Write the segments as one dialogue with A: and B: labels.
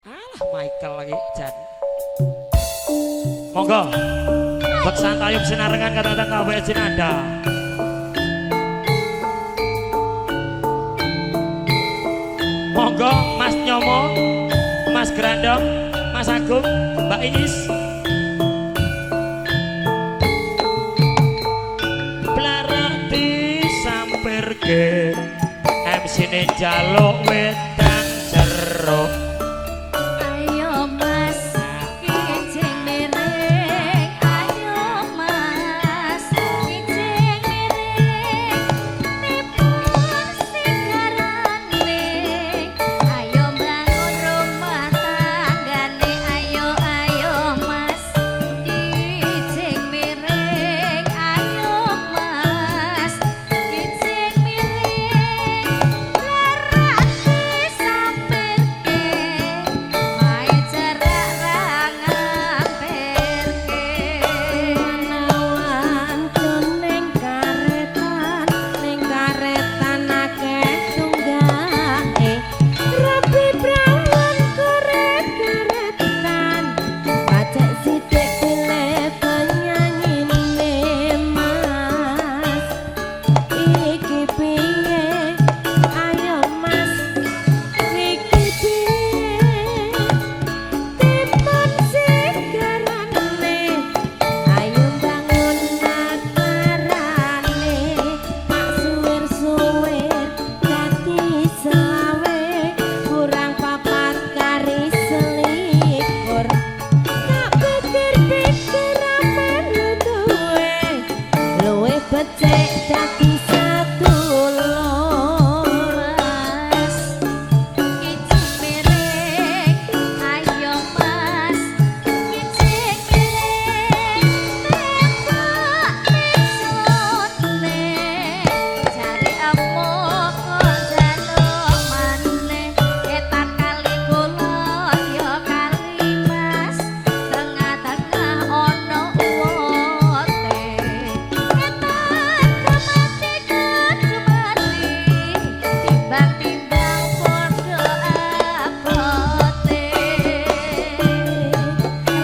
A: Alah Michael lagi jan. Monggo. Beksan tayub sinarengan kadang-kadang kabeh jinanda. Monggo Mas Nyomo, Mas Grandong, Mas Agung, Mbak Iis. Blarati sampirke MC ne njaluk wedang jeruk.
B: Ayo Mas kijing miring, ayo Mas kijing miring, tipun sigarane, ayo bangun rumah tanggane, ayo ayo Mas kijing miring, ayo Mas kijing miring, larati sampirke, mae jarak ra ngampirke.
C: Menawan ning karetan akeh tunggake, rabi prawan koret-karetan, pacek sithik pilih penyanyine Mas. Iki piye, ayo Mas, iki piye, tipun sigarane, ayo bangun nakarane, pak suwir-suwir dadi selawe, kurang papat kari selikur, tak pikir-pikir amen duwe, luwih becik dadi sedulur.
B: Mas kijing miring, ayo Mas kijing miring, tembak mesone, jare amuk njaluk maneh, etan kali kulon ya kali Mas, tengah-tengah ono wote, etan kemati kudu mati, timbang-timbang padha abote.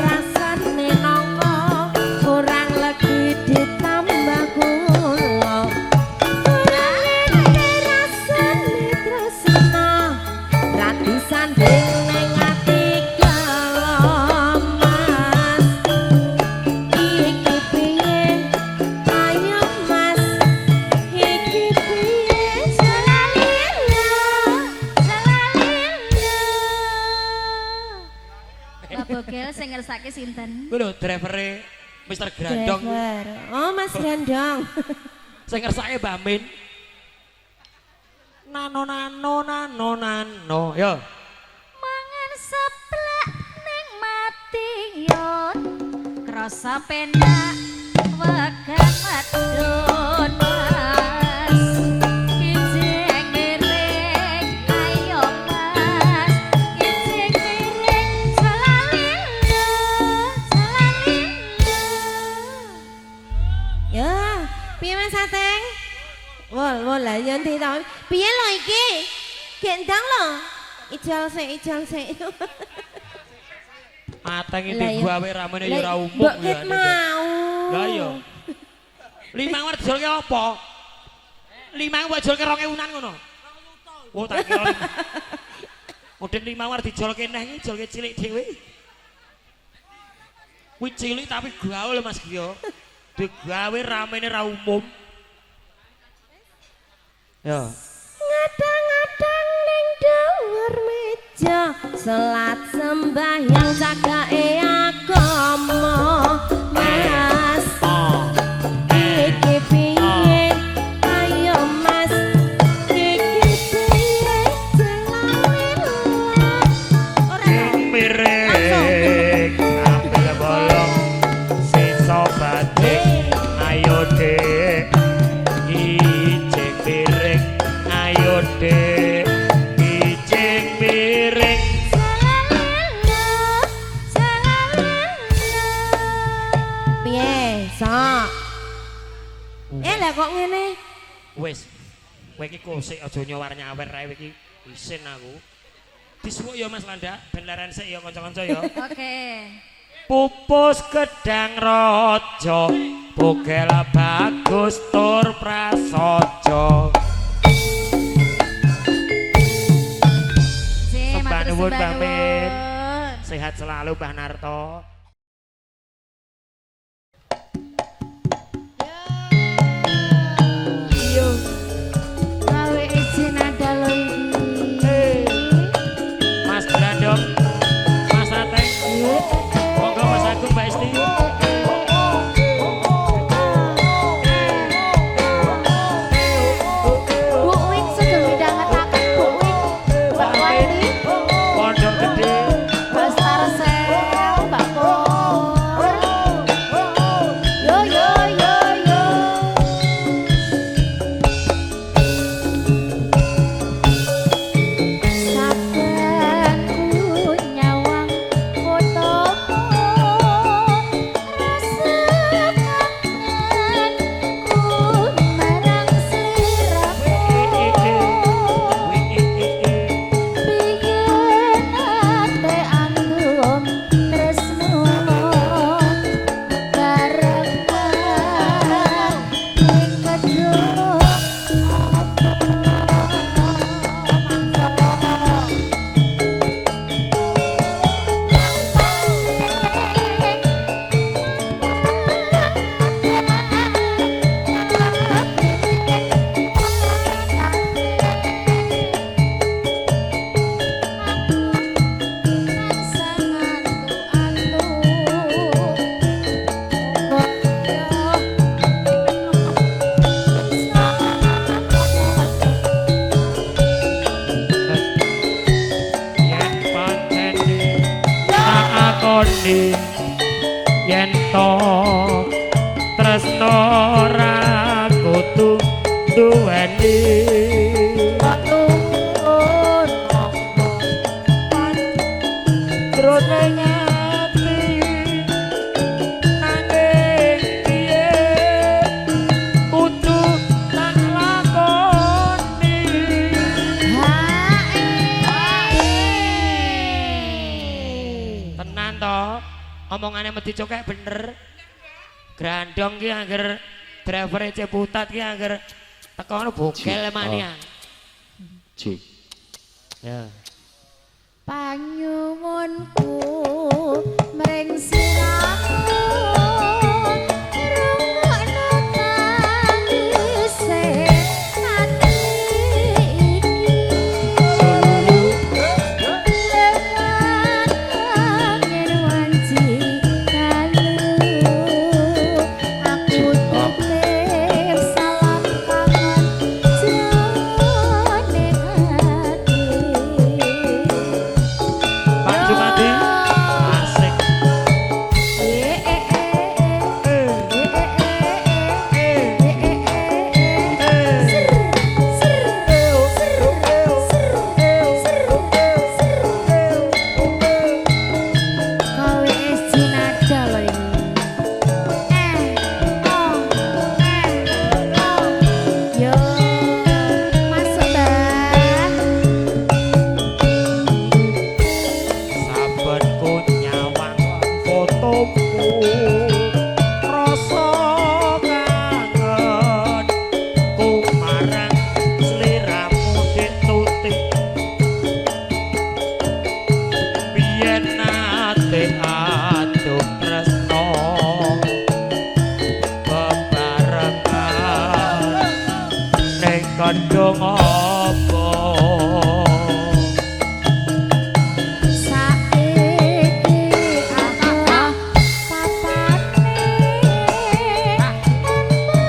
C: Rasane nangka kurang legi ditambah gula, kurang ngene rasane tresna, ra disanding ning ati gelo Mas. Iki piye, ayo Mas, iki piye,
B: Jalalilo, jalalilo. Mbak Bogel sing ngersake sinten?
A: Kuwi lho drivere Mr. Grandong.
C: Driver. Oh Mas Grandong.
A: Sing ngersake Mbak Min. Nano nano nano nano. Yo.
B: Mangan seplak ning Madiun, krasa penak wegan medun Mas. Kijing miring, ayo Mas kijing miring, jalalilo, jalalilo.
C: Ya, piye Mas Ateng? Wol, wol lah yo ndi to? Piye lho iki? Gendang lho. Ijal sik, ijal sik.
A: Ateng iki
C: Lah iya.
A: gawe ramene ya ora umum
C: Mbok
A: ya.
C: ket mau.
A: Lah iya. Limang war dijolke apa? Limang mbok jolke 2000-an ngono. Oh tak kira. Model limang war dijolke neh iki jolke cilik dhewe. Kuwi cilik tapi gaul Mas Gio. Digawe ramene ra umum. Ya.
C: Ngadang-ngadang ning dhuwur meja, salat sembahyang cagake agama Mas.
A: Oh.
C: Iki piye, ayo Mas, iki piye, jalalilo. Ora
A: Ing miring ambil bolong sisa batik, ayo dek ijing miring, ayo dek ijing miring.
B: Jalalilo, jalalilo.
C: Piye, sok? Lah kok ngene?
A: Wis kowe iki kosik aja nyawar-nyawer ae iki isin aku. Disuwuk ya Mas Landak, ben leren sik ya kanca-kanca ya.
B: Oke.
A: Pupus gedang raja, bogel bagus tur prasaja. Sembah nuwun Mbah Min. Sehat selalu Mbah Narto.
B: Yo. Gawe izin ada lo iki.
A: Mas Brandong, Mas Ateng, monggo Mas Agung, Mbak Isti.
B: Bu Win sugeng midhangetaken Bu Win, Mbak Wati,
A: Pondok Gede,
B: Mas Tarsel, Mbak Pur. Yo yo yo yo. Saben ku nyawang fotomu, rasa kangenku marang sliramu. Piye nate andum tresno barengan ing kedung.
A: Yen pancen tak akoni yen to tresno ra kudu duweni. Jroning ati nanging piye kudu tak lakoni. Tenan to, omongane Medi Cokek bener. Grandong ki angger drivere Ciputat ki angger teko ngono bokel mania.
D: C.
A: Ya.
B: Panyuwunku mring siramu, rungokno tangise ati iki. Lewat angin wanci dalu, aku titip salam kangen jroning ati.
A: Pak Jumadi asik. Saben ku nyawang fotomu, rasa kangen ku marang sliramu Dik Tuti. Biyen nate aduh tresno bebarengan ning kendung apa.
B: Saiki aku papane tanpa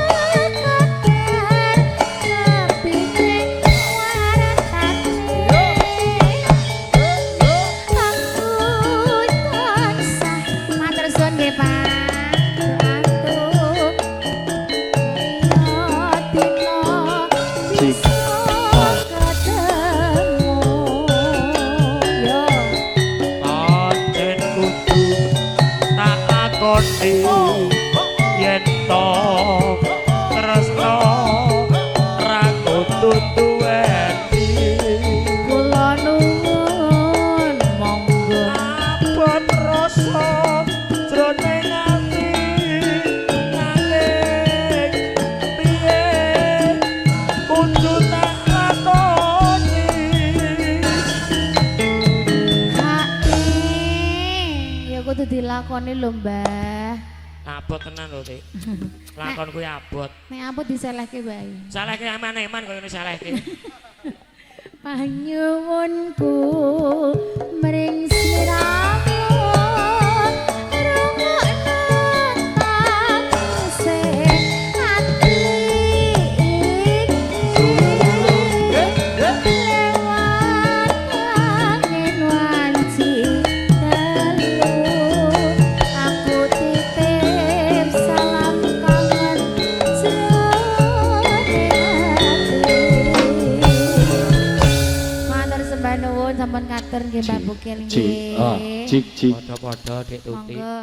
B: kabar kepingin waratane. Aku tansah matur suwun nggih Pak. Antuk dina bisa ketemu. Yo.
A: Pancen kudu tak akoni yen to tresno ra kudu duweni.
B: Kula nuwun dilakoni lho, Mbah.
A: Abot tenan lho, Tik. Lakon kuwi abot.
B: Nek abot diselehke wae.
A: Salehke eman-eman koyo ngene salehke.
B: Panyuwunku mring sliramu rungokno tangise ati iki lewat angin wanci telu aku titip salam kangen jroning ati. Matur sembah nuwun sampun katur nggih Mbak Bukil
D: Cik, ah,
B: nggih.
D: cik, cik.
A: Padha-padha Dik Tuti.
B: Monggo.